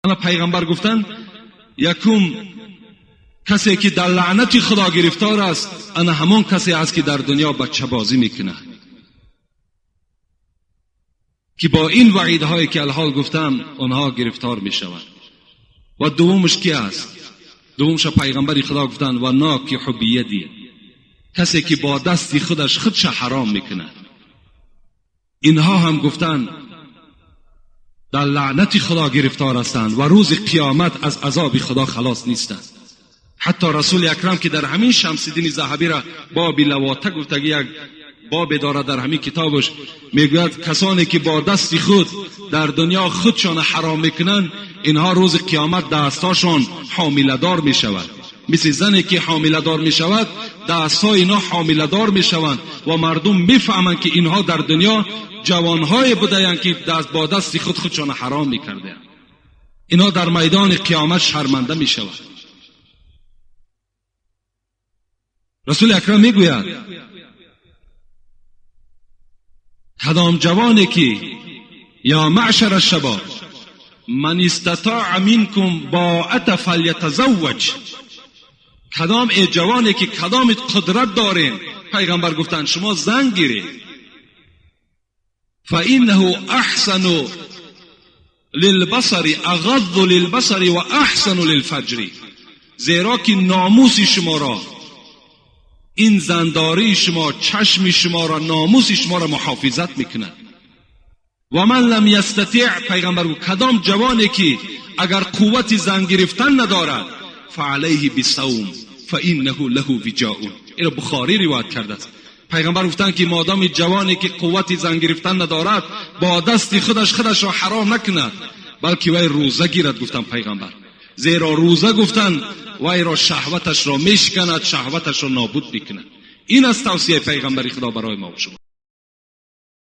Ана пайғамбар гуфтанд, якум касе ки дар лаънати Худо гирифтор аст, ана ҳамон касе аст ки дар дунё бачабозӣ мекунад, ки бо ин ваъидҳое ки алҳол гуфтам онҳо гирифтор мешаванд. Ва дуввумаш ки аст? Дуввумша пайғамбари Худо гуфтанд: ва нокиҳу бияди, касе ки бо дасти худаш худша ҳаром мекунад. Инҳо ҳам гуфтанд дар лаънати Худо гирифтор ҳастанд ва рӯзи қиёмат аз азоби Худо халос нестанд. Ҳатто Расули Акрам ки дар ҳамин Шамсиддини Заҳабира боби лавота гуфтагӣ як бобе дорад дар ҳамин китобаш, мегӯяд касоне ки бо дасти худ дар дунё худшона ҳаром мекунанд, инҳо рӯзи қиёмат дастҳошон ҳомиладор мешавад. Мисли зане ки ҳомиладор мешавад, дастҳои инҳо ҳомиладор мешаванд ва мардум мефаҳманд ки инҳо дар дунё ҷавонҳое будаанд ки бо дасти худ худшона ҳаром мекардаанд. Инҳо дар майдони қиёмат шарманда мешаванд. Расули Акрам мегӯяд кадом ҷавоне ки ё маъшара шабоб ман истатоа минкум боата фалятазавваҷ, кадом э ҷавоне ки кадомит қудрат дорем, пайғамбар гуфтанд шумо зан гиред, фаиннаҳу аҳсану лилбасари ағаззу лилбасари ва аҳсану лилфаҷри, зеро ки номуси шуморо ин зандории шумо чашми шуморо номуси шуморо муҳофизат мекунад. Ва ман лам ястатиъ, пайғамбар гуфт кадом ҷавоне ки агар қуввати зан гирифтан надорад, фаалайҳи бисавм фаиннаҳу лаҳу виҷоун. Инро Бухорӣ ривоят кардааст. Пайғамбар гуфтанд ки модоми ҷавоне ки қуввати зан гирифтан надорад, бо дасти худаш худашро ҳаром накунад, балки вай рӯза гирад, гуфтанд пайғамбар. Зеро рӯза гуфтанд вайро шаҳваташро мешиканад, шаҳваташро нобуд мекунад. Ин аст тавсияи пайғамбари Худо барои мо ва шумо.